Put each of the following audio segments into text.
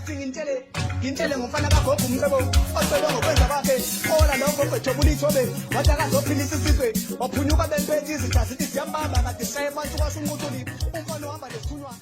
Athi ngintshele ngintshele ngomfana kagogo umcebo ocebe ngokwenza kwakhe ola lokho kwejobula ithobe wathi akazophilisa isizwe waphunyuka bempethe izitha zithi ziyambamba kade shaye phansi kwasho unquthuli umfana uhamba nesithunywa.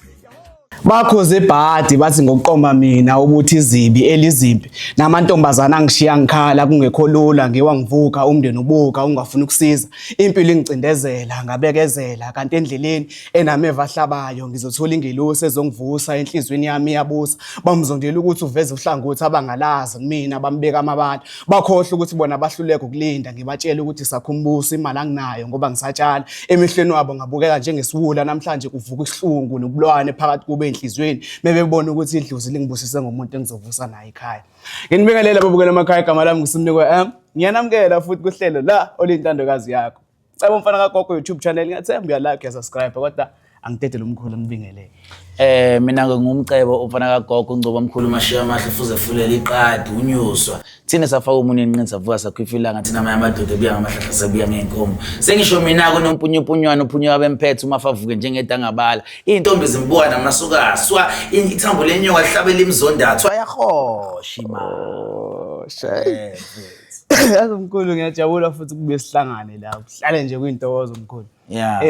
Bakhoze ibhadi bathi ngokuqoma mina ukuthi izibi elizimbi namantombazana angishiya ngikhala kungekho lula ngiwa ngivuka umndeni ubuka ungafuni ukusiza impilo ingicindezela ngabekezela kanti endleleni enameva ahlabayo ngizothola ingelosi ezongivusa enhlizweni yami iyabusa bamzondela ukuthi uveze uhlangothi abangalazi kumina bambeka amabala bakhohlwa ukuthi bona bahluleka ukulinda ngibatshela ukuthi sakhumbuso imali anginayo ngoba ngisatshala emehlweni wabo ngabukeka njengesiwula namhlanje kuvuka isihlungu nobulwane phakathi kube enhlizweni mebebona ukuthi idlozi lingibusise ngomuntu engizovusa naye ekhaya. Nginibingelela babukela emakhaya, igama lami nguSimnikwe M. Ngiyanamukela futhi kuhlelo la oluyintandokazi yakho. Cebo mfana kagogo YouTube channel, ngiyathemba uyalike, uyasubscribe kodwa angidedele umkhulu ngibingelele. Mina ngingumcebo umfana kagogo ungcobo omkhulu mashiya amahle fuze fulela iqadi unyuswa. Thina safaka umunye enqini savuka sakhwifa ilanga thina amanye amadoda ebuya ngamahlahla sebuya ngey'nkomo. Sengisho mina kunompunyupunywana uphunyuka bemphethe uma favuke njengedangabala. Iy'ntombi zimbuka namasukaswa ithambo lenyoka lihlabela imzondathu ayahosha imali. Oh, shay. Yazi mkhulu ngiyajabula futhi kubuye sihlangane la. Kuhlale nje kuyintokozo mkhulu. Yeah.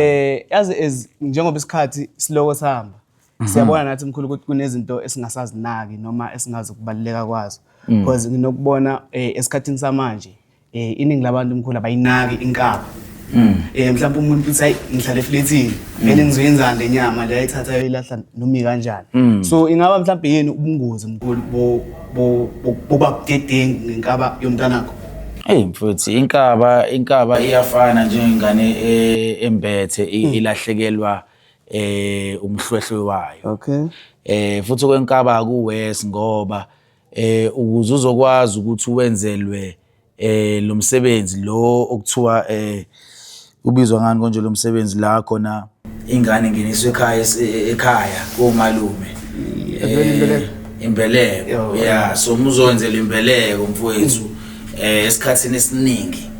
Yazi as njengoba isikhathi siloko sihamba. Siyabona nathi mkhulu ukuthi kunezinto esingasazinaki noma esingazi ukubaluleka kwazo. Because nginokubona esikhathini samanje iningi labantu mkhulu abayinaki inkaba. Mhlawumbe umuntu uthi hayi ngihlala efletini vele ngizoyenzani le nyama le ayithatha ayoyilahla noma ikanjani. So ingaba mhlawumbe yini ubungozi mkhulu boba budedengu ngenkaba yomntanakho? Hey mfowethu inkaba iyafana njengengane embethe ilahlekelwa umhlwehlwe wayo. Okay. Futhi kwenkaba akuwes ngoba ukuze uzokwazi ukuthi wenzelwe lo msebenzi lo okuthiwa ubizwa ngani konje lo msebenzi la khona ingane ingeniswe ekhaya ekhaya komalume imbeleko yeah so muzowenzela imbeleko mfowethu esikhathini esiningi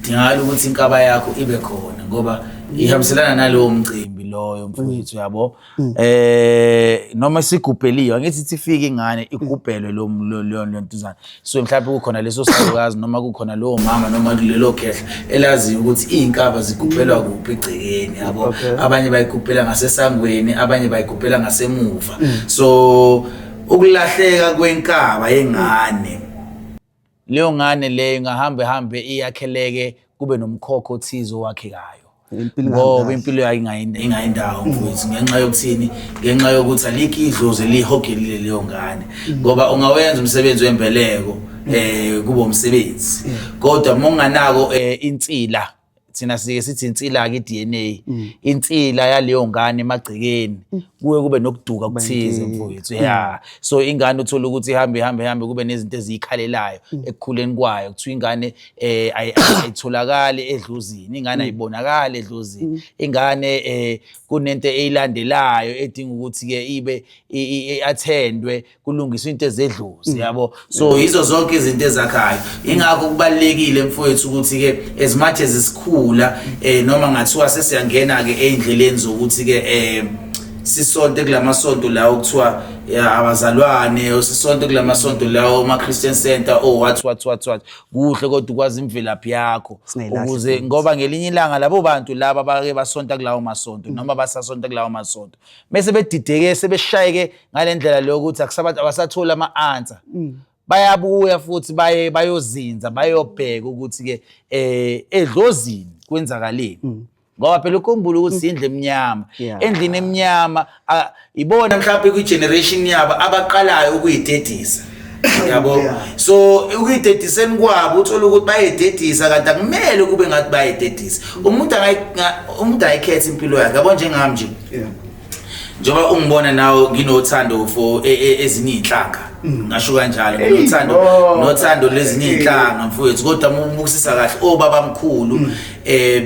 dingakala ukuthi inkaba yakho ibe khona ngoba ihambiselana nalowo mcimbi loyo mfowethu yabo. Noma sigubheliwe angithi ithi ifike ingane igubhelwe lo lo ntuzana so mhlawumbe kukhona leso salukazi noma kukhona lowo mama noma kulelo khehla elaziyo ukuthi iy'nkaba zigubhelwa kuphi egcekeni yabo. Abanye bayigubhela ngasesangweni, abanye bayigubhela ngasemuva. So ukulahleka kwenkaba yengane, leyo ngane leyo ingahamba ihambe iyakheleke kube nomkhokho othize owakhekayo ngoba impilo yakhe ingayindawo mfowethu ngenxa yokuthini, ngenxa yokuthi alikho idlozi elihogelile leyo ngane. Ngoba ungawenza umsebenzi wembeleko kube umsebenzi, kodwa uma unganako insila, thina sike sithi insila-ke i-DNA, insila yaleyo ngane emagcekeni kuye kube nokuduka kuthize mfowethu. Yeah, so ingane uthola ukuthi ihambe ihambe ihambe kube nezinto eziyikhalelayo ekukhuleni kwayo, kuthiwa ingane ayitholakali edlozini, ingane ayibonakali edlozini, ingane kunento eyilandelayo edinga ukuthi-ke ibe i-attendwe kulungiswa into ezedlozi yabo. So yizo zonke izinto ezakhayo, ingakho kubalulekile mfowethu ukuthi-ke as much as sikhula noma ngathiwa sesiyangena-ke ey'ndleleni zokuthi-ke sisonte kulamasonto lawo kuthiwa abazalwane, sisonte kulamasonto lawo ma-Christian Center oh what what what what, kuhle kodwa ukwazi imvelaphi yakho ukuze ngoba ngelinye ilanga labo bantu laba bake basonta kulawo masonto noma basasonta kulawo masonto bese bedideke sebeshayeke ngale ndlela leyo ukuthi abasatholi ama-answer, bayabuya futhi baye bayozinza bayobheka ukuthi-ke edlozini kwenzakaleni. Ngoba phela ukhumbule ukuthi indlu emnyama, endlini emnyama ibona mhlawumbe kwi-generation yabo abaqalayo ukuyidedisa yabo. So ukuyidediseni kwabo uthola ukuthi bayidedisa kanti akumele kube ngathi bayidedisa. Umuntu umuntu ayikhetha impilo yakhe yabo, njengami nje njengoba ungibona nawe nginothando for ezinye iy'nhlanga, ngasho kanjalo nginothando nothando lezinye iy'nhlanga mfowethu, kodwa uma ubukisisa kahle obaba mkhulu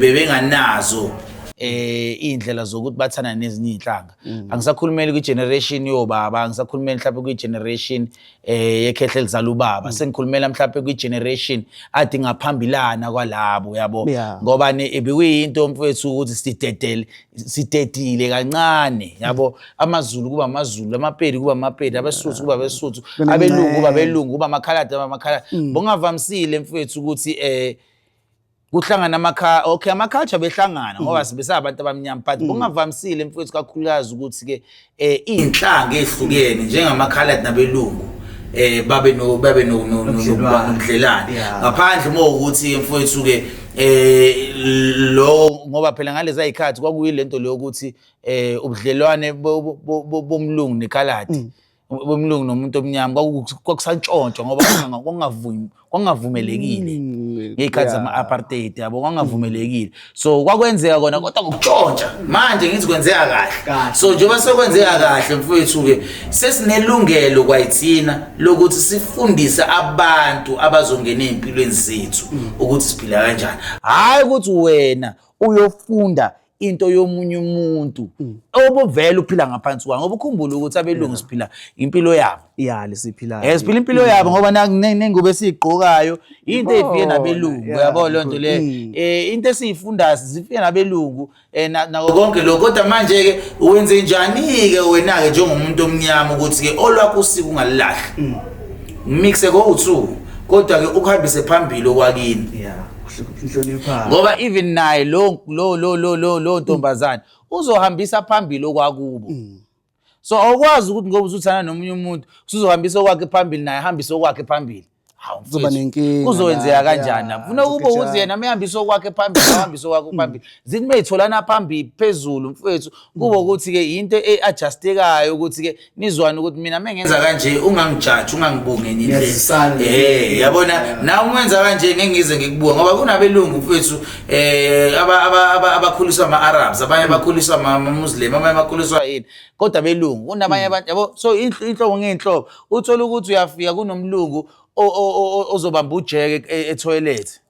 bebenganazo. Iy'ndlela zokuthi bathandane nezinye iy'nhlanga. Angisakhulumeli kwi-generation yobaba, angisakhulumeli mhlawumbe kwi-generation yekhehla elizala ubaba. Sengikhulumela mhlawumbe kwi-generation ade ngaphambilana kwalabo, yabo. Ngoba ebekuyinto mfowethu ukuthi sidedele, sidedile kancane, yabo. AmaZulu kuba amaZulu, amaPedi kuba amaPedi, abeSuthu kuba abeSuthu, abelungu kuba abelungu, kuba amakhaladi amakhaladi. Bongavamisile mfowethu ukuthi kuhlangana amakha, okay, ama-culture behlangana ngoba sibe sabantu abamnyama, but bongavamisile mfowethu kakhulukazi ukuthi ke iy'nhlanga ey'hlukene njengamakhaladi nabelungu babe no babe no nobudlelwane, ngaphandle uma ukuthi mfowethu ke lo, ngoba phela ngalezi ayikhathi kwakuyilento leyo ukuthi ubudlelwane bomlungu nekhaladi, bomlungu nomuntu omnyama kwakusantshontshwa ngoba kwakungavumelekile ngey'khathi zama-apartheid, yabo, kwakungavumelekile. So kwakwenzeka kona kodwa ngokutshontsha. Manje ngithi kwenzeka kahle, so njengoba sekwenzeka kahle mfowethu-ke sesinelungelo kwayithina lokuthi sifundise abantu abazongena ey'mpilweni zethu ukuthi siphila kanjani, hhayi ukuthi wena uyofunda into yomunye umuntu obuvele uphila ngaphansi kwayo, ngoba ukhumbule ukuthi abelungu siphila impilo yabo. Ya, lesiphilayo. Siphila impilo yabo ngoba nengubo esiyigqokayo into efike nabelungu, yabo leyo nto le. Into esiyifundayo zifike nabelungu, nako konke lokho. Kodwa manje ke wenze njani ke wena ke njengomuntu omnyama ukuthi ke olwakho usiko ungalilahli, mixe go-two, kodwa ke ukuhambise phambili okwakini? Inhlonipha. Ngoba even naye lo lo lo lo lo lo ntombazane uzohambisa phambili okwakubo. So awukwazi ukuthi ngoba usuthanda nomunye umuntu usuzohambisa okwakhe phambili, naye ahambise okwakhe phambili. Hawu, Kuzoba mfethu, nenkinga kuzokwenzeka la, kanjani ya, lapho? Funa kube ukuthi kugejana. yena mehambisa okwakhe phambili, ahambise okwakhe phambili, zithi meyitholana phambili phezulu mfethu, kube ukuthi-ke into e-adjustekayo ukuthi-ke nizwane ukuthi mina mengenza kanje ungangijaji, ungangibuki ngenye indlela. Niyazisana. Yabona, nawe umenza kanje ngeke ngize ngikubuka, ngoba kunabelungu mfethu abakhuliswa ama-Arabs, abanye bakhuliswa ama-Muslim, abanye bakhuliswa yini, kodwa belungu kunabanye abantu, yabo. So inhlobo ngey'nhlobo, uthola ukuthi uyafika kunomlungu ozobamba ujeke etoilet,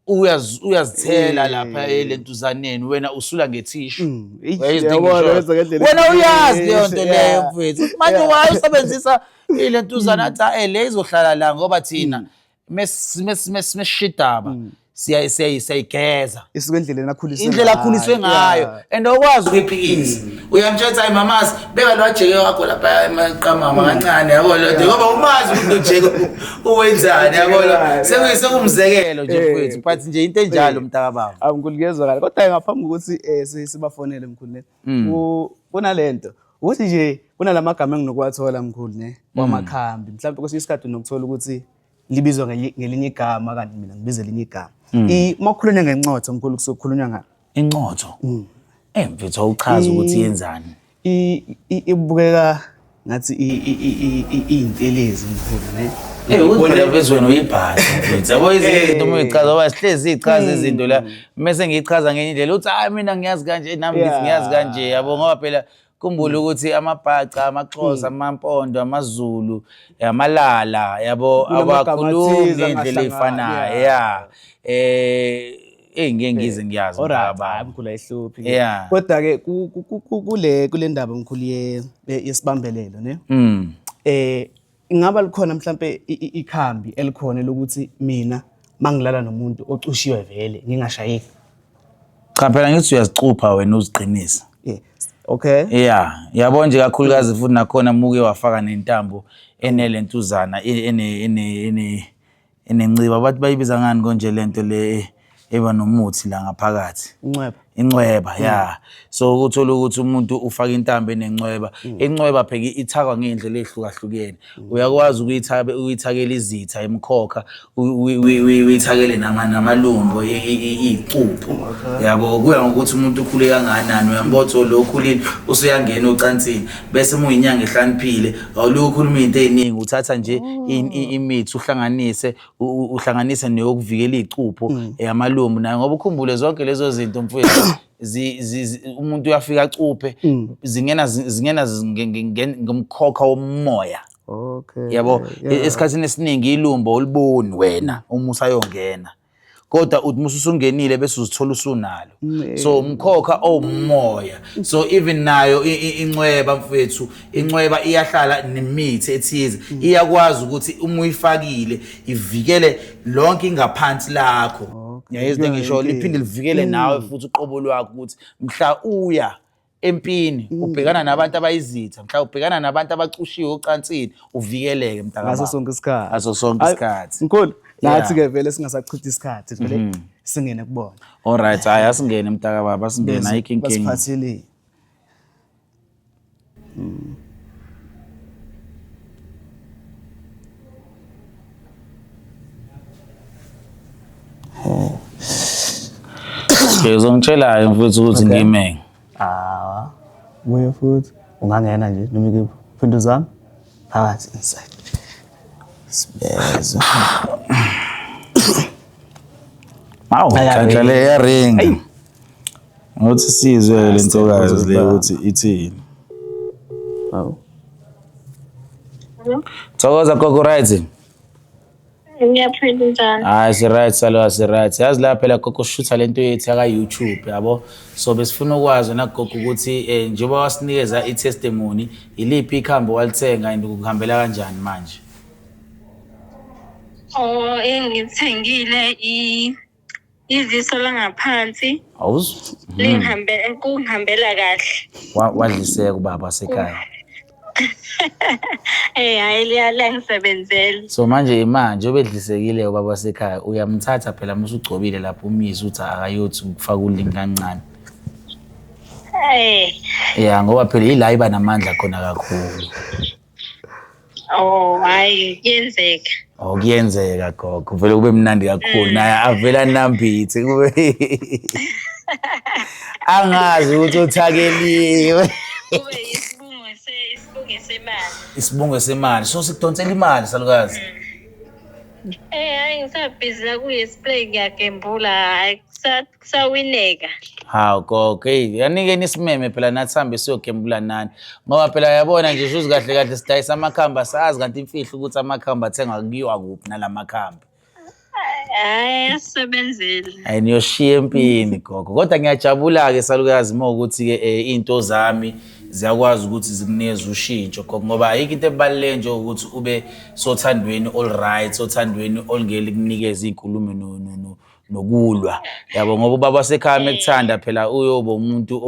uyazithela lapha elentuzaneni, wena usula ngethishu. Eish, Uyayizwa into yabona, engishoyo? wenza ngendlela Wena uyazi leyo nto leyo mfethu. Manje why usebenzisa ilentuzana? Athi le izohlala la ngoba thina mesishidaba siyayigeza. Isuke endleleni akhuliswe Indlela akhuliswe ngayo, and awukwazi ukuyiphikisa. Uyamtshela ukuthi hayi mamazi, beka lo jeke wakho lapha emaqamama kancane, yabo lo nto, ngoba umazi ukuthi lo jeke uwenzani, yabo lo. Sekumzekelo nje mfethu, but nje into enjalo mntakababa. Awu mkhulu, kuyezwakala. Kodwa ngaphambi kokuthi sibafonele mkhulu ne, kunalento ukuthi nje kunalamagama enginokuwathola mkhulu ne, kwamakhambi. Mhlawumbe kwesinye isikhathi unokuthola ukuthi libizwa ngelinye igama, kanti mina ngibiza elinye igama. Uma kukhulunywa ngencotho mkhulu, kusuke kukhulunywa ngani? Incotho? Mfethu, awuchazi ukuthi yenzani. Ibukeka ngathi iyintelezi mkhulu ne. Ukuthi phela mfethu wena uyibhasi mfethu. Yabo ezinye izinto uma uyichaza, ngoba sihlezi siyichaza izinto la. Mese ngiyichaza ngenye indlela uthi hayi mina ngiyazi kanje, nami ngithi ngiyazi kanje, yabo, ngoba phela khumbula ukuthi amaBhaca, amaXhosa, amaMpondo, amaZulu, amalala, yabo, Kunamagama awakhulumi athize ngendlela angahlangani, efanayo. yeah. Yeah. Ngeke ngize ngiyazi Alright, mntaka hayi baba. mkhulu, ayihluphi ke. Yeah. Kodwa ke kule ndaba mkhulu yesibambelelo ne. Ingaba likhona mhlambe ikhambi elikhona lokuthi mina mangilala nomuntu ocushiwe vele ngingashayeki? Cha phela ngithi uyazicupha wena uziqinisa. Yeah. Okay. Yeah, yabo nje kakhulukazi futhi nakhona muke wafaka nentambo enelentuzana ene ene ene enenciba, bathi bayibiza ngani konje lento le eba nomuthi la ngaphakathi? Incweba. Incweba, ya. So uthola ukuthi umuntu ufaka intambo enencweba. Incweba phela ithakwa ngey'ndlela ey'hlukahlukene. Uyakwazi ukuyithakela izitha emkhokha, uyithakele namalumbo, iy'cupho. Yabo, kuya ngokuthi umuntu ukhule kangakanani. Uyambona lo okhulile usuyangena ocansini, bese uma uyinyanga ehlaniphile awulokhu ukhuluma iy'nto ey'ningi, uthatha nje imithi uhlanganise uhlanganise neyokuvikela iy'cupho, amalumbu nayo, ngoba ukhumbule zonke lezo zinto mfowethu, umuntu uyafika acuphe, zingena ngomkhokha womoya. Okay. Yabo, esikhathini esiningi ilumbo uliboni wena uma usayongena. Kodwa uthi musu usungenile bese uzithola usunalo. So umkhokha owumoya. So even nayo incweba mfethu, incweba iyahlala nemithi ethize. Iyakwazi ukuthi uma uyifakile ivikele lonke ingaphansi lakho. Ngiyayizwa ngisho liphinde livikele nawe futhi uqobo lwakho ukuthi mhla uya empini ubhekana nabantu abayizitha, mhla ubhekana nabantu abacushiwe ocansini, uvikeleke mntakababa. Ngaso sonke isikhathi. Ngaso sonke isikhathi. Mkhulu, nathi ke vele singasachithi isikhathi vele singene kubona. All right, hayi asingene mntakababa, asingene, ayikho inkinga. Basiphathele. Okay, uzongitshela-ke mfethu ukuthi ngime. Ah, buye futhi ungangena nje noma ikuphi. Phinde uzame phakathi inside. Sibeza. Hawu, nhlanhla le yaringa. Ngothi sizwe le ntokazi le ukuthi ithini. Hawu. Thokoza gogo, right? Ngiyaphila, njani? Hayi si right salo, si right. Yazi la phela gogo shutha lento yethu yaka YouTube yabo. So besifuna ukwazi na gogo ukuthi njengoba wasinikeza i-testimony, iliphi ikhambi walithenga and kuhambela kanjani manje? Oh, engithengile idliso langaphansi. Awuzwa? Lingihambe kungihambela kahle. Wadliseka ubaba wasekhaya. Hayi liyangisebenzela. So manje manje obedlisekile ubaba wasekhaya uyamthatha phela musugcobile lapho umyise uthi akayothi ukufaka ulimi kancane. Yeah, ngoba phela ila iba namandla khona kakhulu. Oh, hayi kuyenzeka. Oh, kuyenzeka gogo. Vele kube mnandi kakhulu. Naye avela nambithe kube angazi ukuthi uthakeliwe. Kube isibungu semali. Isibungu semali. So sikudonsela imali salukazi. Hayi ngisabhizi la kuyi-spray ngiyagembula, hayi kusawineka. Hawu gogo, hey, yanike nisimeme phela nathi sihambe siyogembula nani. Ngoba phela yabona nje shuthi kahle kahle sidayisa amakhambi, asazi kanti imfihlo ukuthi amakhambi athengwa kuyiwa kuphi nalamakhambi. Hayi asebenzile. Hayi niyoshiya empini gogo. Kodwa ngiyajabula-ke salukazi uma ukuthi-ke iy'nto zami ziyakwazi ukuthi zikunikeze ushintsho gogo, ngoba ayikho into ebaluleke nje ukuthi ube sothandweni all right, sothandweni olungeke likunikeze iy'nkulumo nokulwa. Yabo, ngoba ubaba wasekhaya mekuthanda phela uyoba umuntu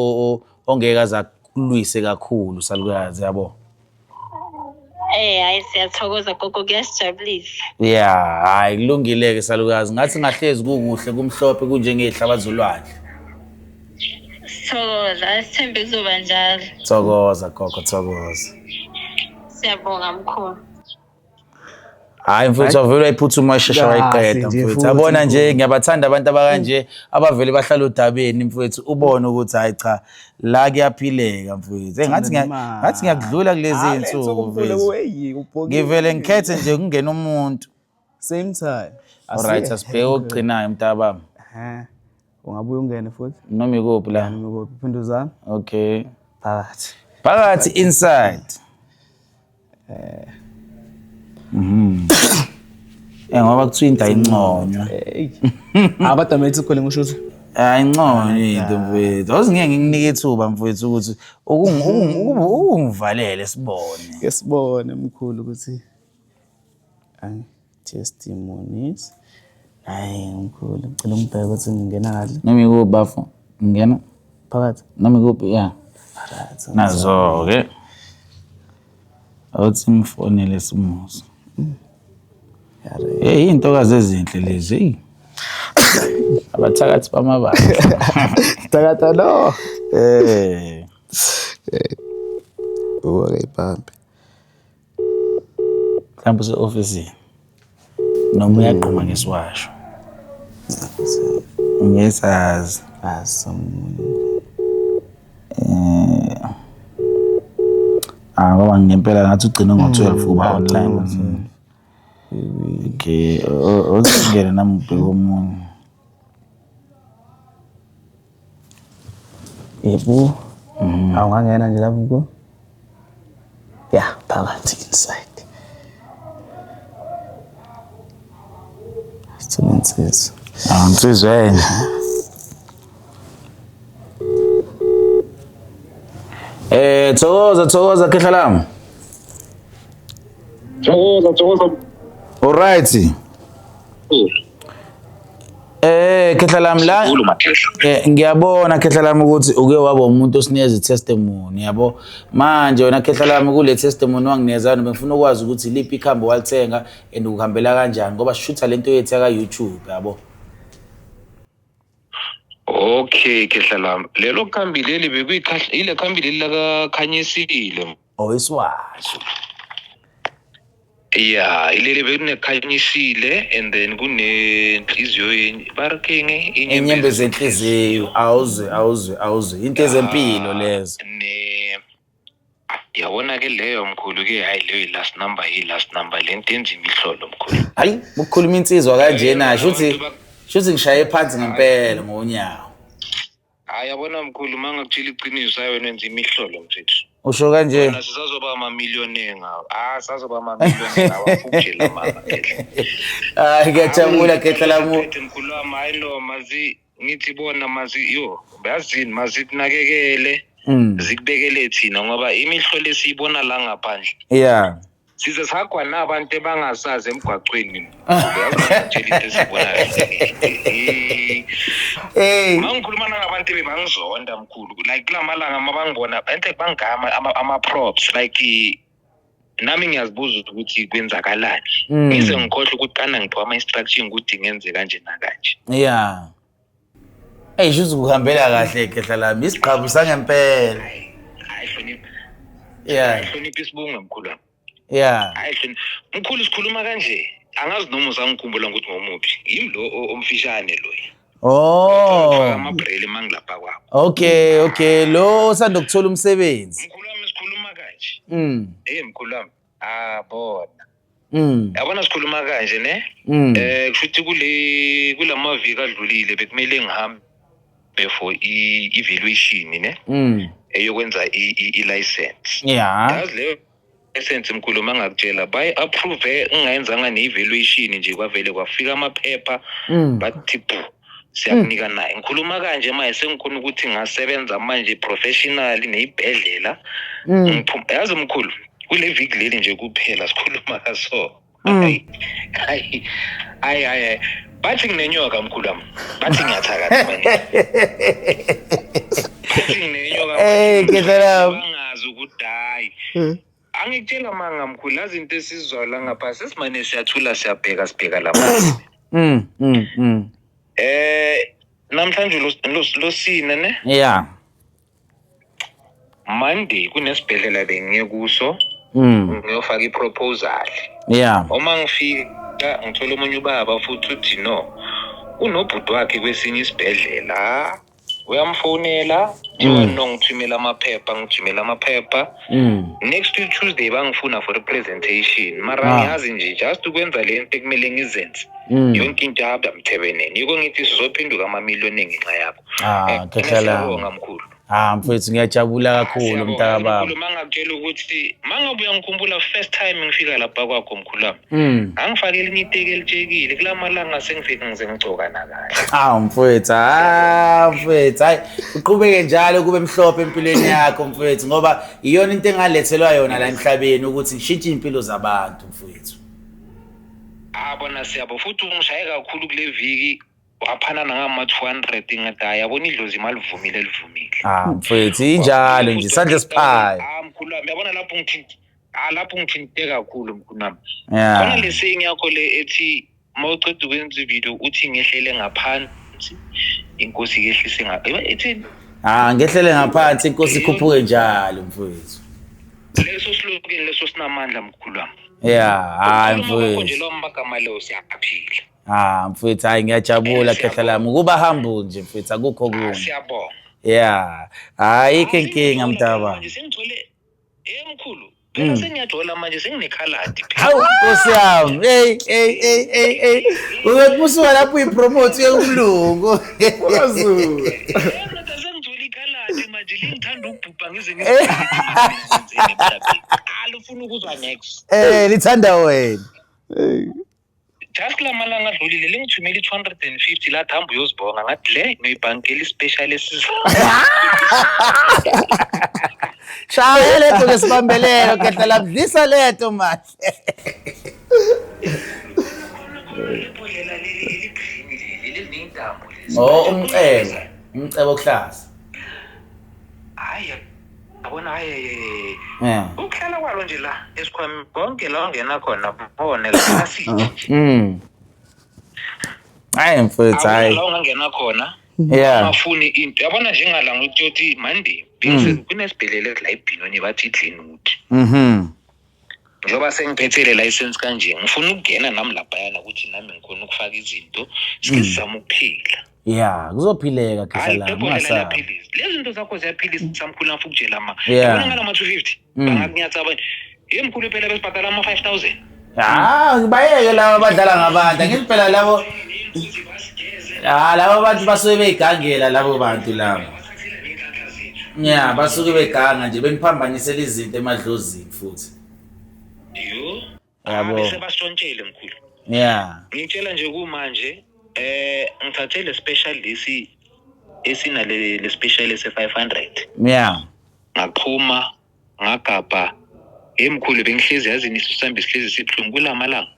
ongeke aze akulwise kakhulu salukazi, yabo. Hayi siyathokoza gogo, kuyasijabulisa. Yeah, hayi kulungile-ke salukazi. Ngathi ngahlezi kukuhle kumhlophe kunjengezihlaba zolwandle. Sithokoza, asithembe kuzoba njalo. Thokoza gogo, thokoza. Siyabonga mkhulu. Hayi mfethu avele wayiphuthuma washesha wayiqeda mfethu. Yabona nje ngiyabathanda abantu abakanje abavele bahlala odabeni mfethu, ubone ukuthi hayi cha la kuyaphileka mfethu. Hey ngathi ngathi ngiyakudlula kulezi insuku mfethu. Ngivele ngikhethe nje kungena umuntu. Same time. Alright, asibheke okugcinayo mntabami. Ungabuye ungene futhi. Noma ikuphi la? Noma ikuphi, phinde uzame. Okay. Phakathi. Phakathi inside. Ngoba kuthiwa into ayinconywa. Abantu amethi khona ngisho ukuthi ayinconywa into mfethu. Awuze ngeke ngikunike ithuba mfethu ukuthi ukungivalele sibone. Ke sibone mkhulu ukuthi testimonies. Hayi mkhulu, ngicela ungibheke ukuthi ngingena kahle. Noma ikuphi bafo? Ngingena phakathi. Noma ikuphi, yeah. Phakathi. Nazo-ke. Awuthi ngifonele simuzi. Hey, iy'ntokazi ezinhle lezi, hey. Abathakathi bamabandla. Thakatha no. Uke ibambe. Mhlawumbe use-ofisini. Noma uyagquma ngesiwasho. Ngesazi. Ngoba ngempela ngathi ugcine ngo-12 kuba online. Okay, ozingene nami ngibheke omunye. Yebo. Awungangena nje lapho ku. Yeah, phakathi inside. Sithole insizwa. Ah, insizwa enhle. Thokoza thokoza khehla lami. Thokoza thokoza. All right. Khehla lami la ngiyabona khehla lami ukuthi uke waba umuntu osinikeza i-testimony yabo. Manje wena khehla lami kule testimony wanginikeza yona bengifuna ukwazi ukuthi liphi ikhambi walithenga and ukuhambela kanjani ngoba sishutha lento yethu yaka YouTube yabo. Okay khehla lami. Lelo khambi leli bekuyikhahla ile khambi leli lakakhanyisile. Oh isiwasho. Yeah, ileli bekunekhanyisile and then kunenhliziyo barkenge inyembe zenhliziyo awuzwe awuzwe awuzwe into ezempilo lezo. Ne yabona ke leyo mkhulu ke hayi leyo last number yi last number lento yenza imihlolo mkhulu. Hayi ukukhuluma insizwa kanjena shuthi shuthi ngishaye phansi ngempela ngonyawo. Hayi yabona mkhulu mangakutshela iqiniso hayi wena wenza imihlolo mfethu. Usho kanje Wena sisazoba ama-millionaire ngawo. Ah sazoba ama-millionaire ngawo afukujela mama khehla. Hayi ngiyajabula khehla lami. Mkhulu wami hayi no mazi ngithi bona mazi yo yazini mazikunakekele zikubekele thina ngoba imihlolo esiyibona la ngaphandle. Yeah. Size sagwa nabantu abangasazi emgwaqweni. Uyazitshela into esibonayo. Hey. Mangikhuluma nangabantu bebangizonda mkhulu. Like kulamalanga mabangibona enhle bangama ama props like nami ngiyazibuza ukuthi kwenzakalani. Ngize ngikhohle ukuthi kana ngiphiwa ama instruction ukuthi ngenze kanje nakanje. Yeah. Hey shuthi kuhambela kahle khehla lami isiqhabu sangempela. Hayi hlonipha. Yeah. Hlonipha isibongo mkhulu wami. Yeah. Hayi hlonipha. Mkhulu sikhuluma kanje. Angazi noma usangikhumbula ukuthi ngomuphi. Yimi lo omfishane lo. Oh. Amabrele mangilapha kwakho. Okay, okay. Lo osanda ukuthola umsebenzi. Mkhulu wami sikhuluma kanje. Eh mkhulu wami. Ah bona. Yabona sikhuluma kanje ne? Kushuthi kule kulamaviki adlulile bekumele ngihambe for i-evaluation ne? Eyokwenza i-license. Yeah. Yazi leyo license mkhulu mangakutshela bayi approve ngingayenzanga ne-evaluation nje kwavele kwafika amaphepha bathi bu siyakunika naye. Ngikhuluma kanje manje sengikhona ukuthi ngasebenza manje professionally neyibhedlela. Yazi mkhulu kule viki leli nje kuphela sikhuluma kaso. Hayi hayi hayi bathi nginenyoka mkhulu wami. Bathi ngiyathakatha manje. Bathi nginenyoka. Eh khehla lami. Bangazi ukuthi hayi. Angikutshela manga mkhulu yazi into esizwa la ngapha sesimane siyathula siyabheka sibheka lapha. Namhlanje losine ne? Yeah. Monday kunesibhedlela bengiye kuso. Ngiyofaka iproposal. Yeah. Uma ngifika ngithola omunye ubaba futhi uthi no. Unobhuti wakhe kwesinye isibhedlela. Uyamfonela, thiwa no ngithumela amaphepha, ngithumela amaphepha. Next week Tuesday bangifuna for a presentation. Mara ngiyazi nje just ukwenza le nto ekumele ngizenze. Yonke into yahamba mthebenene. Yiko ngithi sizophenduka ama-millionaire ngenxa yakho. Ah, khehla lami. Siyabonga mkhulu. Ah mfethu ngiyajabula kakhulu mntaka baba. Mkhulu mangakutshela ukuthi mangabuya ngikhumbula first time ngifika lapha kwakho mkhulu wami. Angifake elinye iteki elitshekile kulamalanga sengifika ngize ngigcoka nakahle. Ah mfethu, ah mfethu, hayi uqhubeke njalo kube mhlophe empilweni yakho mfethu ngoba iyona into engalethelwa yona la emhlabeni ukuthi ngishintshe impilo zabantu mfethu. Ah bona siyabo futhi ungishaye kakhulu kule viki waphana nangama 200 ngathi hayi yabona idlozi malivumile livumile. Ah mfethu injalo nje isandla esiphayo. Ah mkhulu wami yabona lapho ngithinta ah lapho ngithinte kakhulu mkhulu wami. Yeah. Khona le saying yakho le ethi mawuceda ukwenza ivideo uthi ngehlele ngaphansi inkosi yehlise nga ithi Ah ngehlele ngaphansi inkosi ikhuphuke njalo mfethu. Leso slogan leso sinamandla mkhulu wami. Yeah, hayi Mfethu nje mfethu. lo mbagama lo siyaphila. Ah mfethu hayi ngiyajabula khehla lami ukuba humble nje mfethu akukho kunye. Siyabonga. Yeah. Hayi ke inkinga mntaba. Manje sengithole mkhulu. Phela sengiyajola manje senginekhaladi. Hawu Nkosi yami. Hey hey hey hey hey. Uyokusuka lapho uyipromote uye kumlungu. KwaZulu. Sengithole ikhaladi manje lingithanda ukubhubha ngize ngize. Alufuna ukuzwa next. Lithanda wena. Just kula malanga adlulile lingithumela i-250 lathi hamba uyozibonga, ngathi le ngiyibhankela i-special esiza. Shaya letho ke sibambelelo kehla lamdlisa letho manje. Ibhodlela leli eli-green leli eliney'ntambo lezi. Oh, umcebo, umcebo okuhlaza. Hhayi, yabona, hhayi, hhayi, Yeah. Ukuhlala kwalo nje la esikhwameni konke la ongena khona bone la asithi nje. Hayi mfethu, Akuna hayi. la ongangena khona ungafuni into. Yabona njengala ngikuthi Monday kunesibhedlela la eBhinoni bathi iGlenwood. Njengoba sengiphethe le license kanje ngifuna ukungena nami laphayana ukuthi nami ngikhona ukufaka izinto sike sizame ukuphila. Yeah, kuzophileka khehla Hayi, lami, ibhodlela ungasabi. liyaphilisa. Lezi zinto zakho ziyaphilisa mkhulu, ngifuna ukutshela ma. Yeah. Yabona ngala ma-250 bangakunyatsa abanye. Ye mkhulu phela besibhadala ama-5000. Ah, bayeke laba abadlala ngabantu. Angithi phela labo, ah, labo bantu basuke beyigangela labo bantu labo. Yeah, basuke beganga nje beniphambanisela izinto emadlozini futhi. Yo. Yabo. Ah, bese basitshontshele mkhulu. Yeah. Ngitshela nje kumanje ngithathe le special lesi esinale le special ese 500. Yeah. Ngaqhuma ngagabha. Hey mkhulu, bengihlezi yazini isisu sami sihlezi sibuhlungu kulamalanga.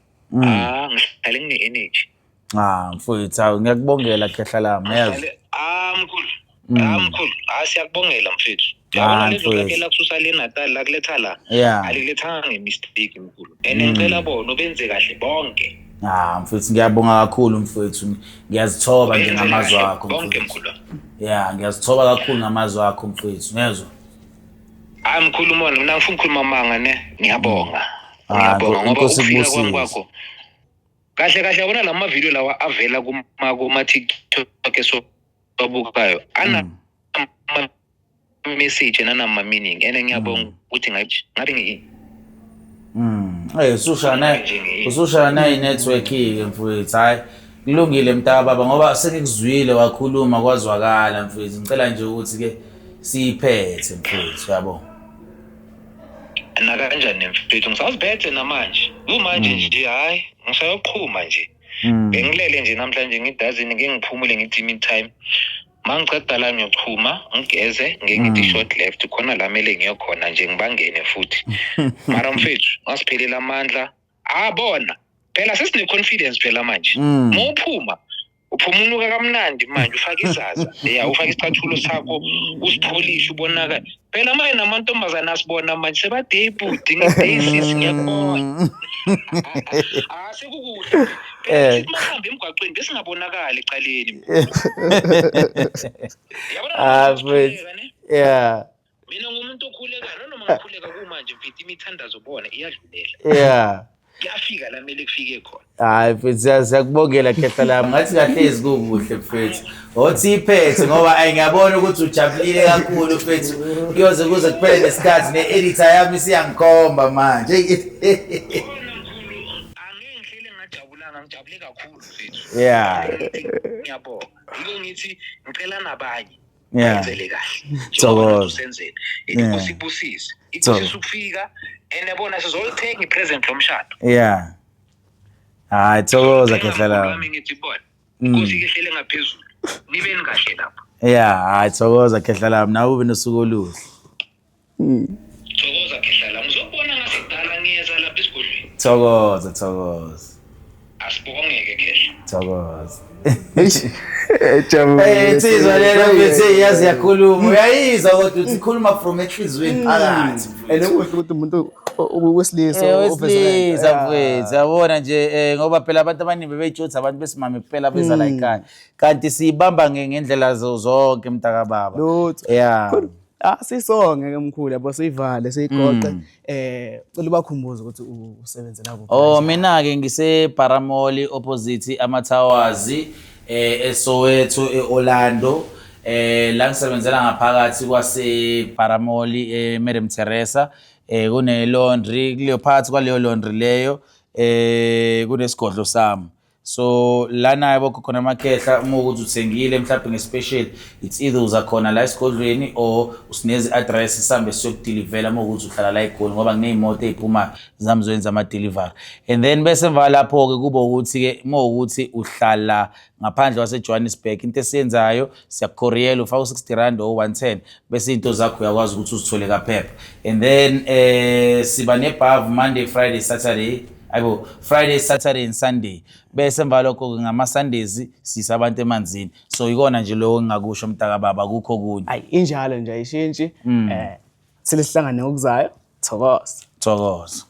Ah, ngihlale ngine energy. Ah, mfowethu, hawu ngiyakubongela khehla lami, yazi. Ah mkhulu. Ah mkhulu, ah siyakubongela mfethu. Yabona Ah, lezo mfowethu. lakhe lakususa le Natal lakuletha la. Alikulethanga ngemistake mkhulu. And ngicela bona benze kahle bonke. Ah, mfowethu ngiyabonga kakhulu mfowethu. Ngiyazithoba nje Benze ngamazwi kahle akho bonke mfowethu. mkhulu. Yeah, ngiyazithoba kakhulu ngamazwi akho mfowethu. Ngiyezwa. Hayi mkhulu mona, mina ngifuna ukukhuluma amanga ne. Ngiyabonga. Ah, Ngiyabonga ngoba Inkosi ukufika kwami ikubusise. kwakho. Kahle kahle yabona la ma-video lawa avela kuma TikTok esiwabukayo. Ana ama message nanama meaning. And ngiyabonga ukuthi ngabe ngi Eh, usushana usushana i-network ke mfowethu. Hayi, kulungile mntaka baba ngoba sengikuzwile wakhuluma kwazwakala mfowethu. Ngicela nje ukuthi ke siyiphethe mfowethu, yabo. Nakanjani mfethu, ngisaziphethe namanje. Kumanje nje hayi ngisayoqhuma nje. Bengilele nje namhlanje ngidazini ngeke ngiphumule ngithi mid time. Mangiceda la ngiyochuma ngigeze ngeke ngithi short left khona la mele ngiyokhona nje ngibangene futhi. Mara mfethu ngasiphelela amandla. Ah bona phela sesine confidence phela manje. Mawuphuma uphuma unuka kamnandi manje, ufaka izaza ya ufaka isicathulo sakho usipholishe ubonakala. Phela manje namantombazana asibona manje sebade bhuti ngidayisisi ngiyakubona. Ah sekukuhle. Phela sithi mahambe emgwaqweni besingabonakali ecaleni. Yabona Ah, manje mfethu. sikhuleka, ne? Yeah. Mina ngumuntu okhulekayo noma ngakhuleka kumanje mfethu imithandazo bona iyadlulela. Kuyafika la mele kufike khona. Hayi mfethu, siyakubongela khehla lami. Ngathi kahlezi kukuhle mfethu. Othi iphethe ngoba ayi ngiyabona ukuthi ujabulile kakhulu mfethu. Kuyoze kuze kuphele nesikhathi ne-editor yami isiyangikhomba manje. Khona mkhulu, angeke ngihlele ngajabulanga, ngijabule kakhulu mfethu. Ngiyabonga. Yiko ngithi ngicela nabanye. Benzele kahle. Thokoza. Usenzele. Inkosi ibusise. Ibusise ukufika and yabona sizolithenga ipresent lomshado. Yeah. Hayi thokoza khehla lami. Wami ngithi bona. Inkosi kehlele ngaphezulu. Nibeni kahle lapho. Yeah, hayi thokoza khehla lami. Nawe ube nosuku oluhle. Thokoza khehla lami. Ngizokubona ngasidala ngiyeza lapha esigodlweni. Thokoza, thokoza. Asibongeke khehla. Thokoza. Eish, jabulile. Eh, insizwa lena mfethu yazi yakhuluma. Uyayizwa kodwa uthi ikhuluma from enhliziyweni phakathi. And okuhle ukuthi umuntu wesilisa Wesilisa mfethu, yabona nje ngoba phela abantu abaningi bebeyitshotha abantu besimame kuphela beza la ekhaya. Kanti siyibamba ngendlela zonke mntaka baba. Lutho. Yeah. Ah sisonge ke mkhulu yabo, siyivale siyigoqe. Cela ubakhumbuze ukuthi usebenzela kuphi. Oh mina ke ngise Paramoli opposite ama Towers eSoweto eOrlando. La ngisebenzela ngaphakathi kwase Paramoli eMadam Teresa. Kune laundry kuleyo phakathi kwaleyo laundry leyo, kunesigodlo sami. So lana yabo khona amakhehla, uma ukuthi uthengile mhlawumbe nge-special, it's either uza khona la esigodlweni or usineze i-address, sihambe siyokudelivela uma ukuthi uhlala la eGoli, ngoba kuney'moto ey'phumayo zami zoyenza ama-delivery. And then bese emva lapho-ke kuba ukuthi-ke uma ukuthi uhlala ngaphandle kwase-Johannesburg, into esiyenzayo siyakukhoriyela, ufaka u-R60 or 110, bese iy'nto zakho uyakwazi ukuthi uzithole kaphepha. And then siba nebhavu Monday, Friday, Saturday, ayibo, Friday, Saturday and Sunday. Bese emva lokho-ke ngama-Sundays siyisa abantu emanzini. So ikona nje lokho engingakusho, mntakababa, akukho okunye. Ayi, injalo nje, ayishintshi. Sile sihlangane ngokuzayo. Thokoza. Thokoza.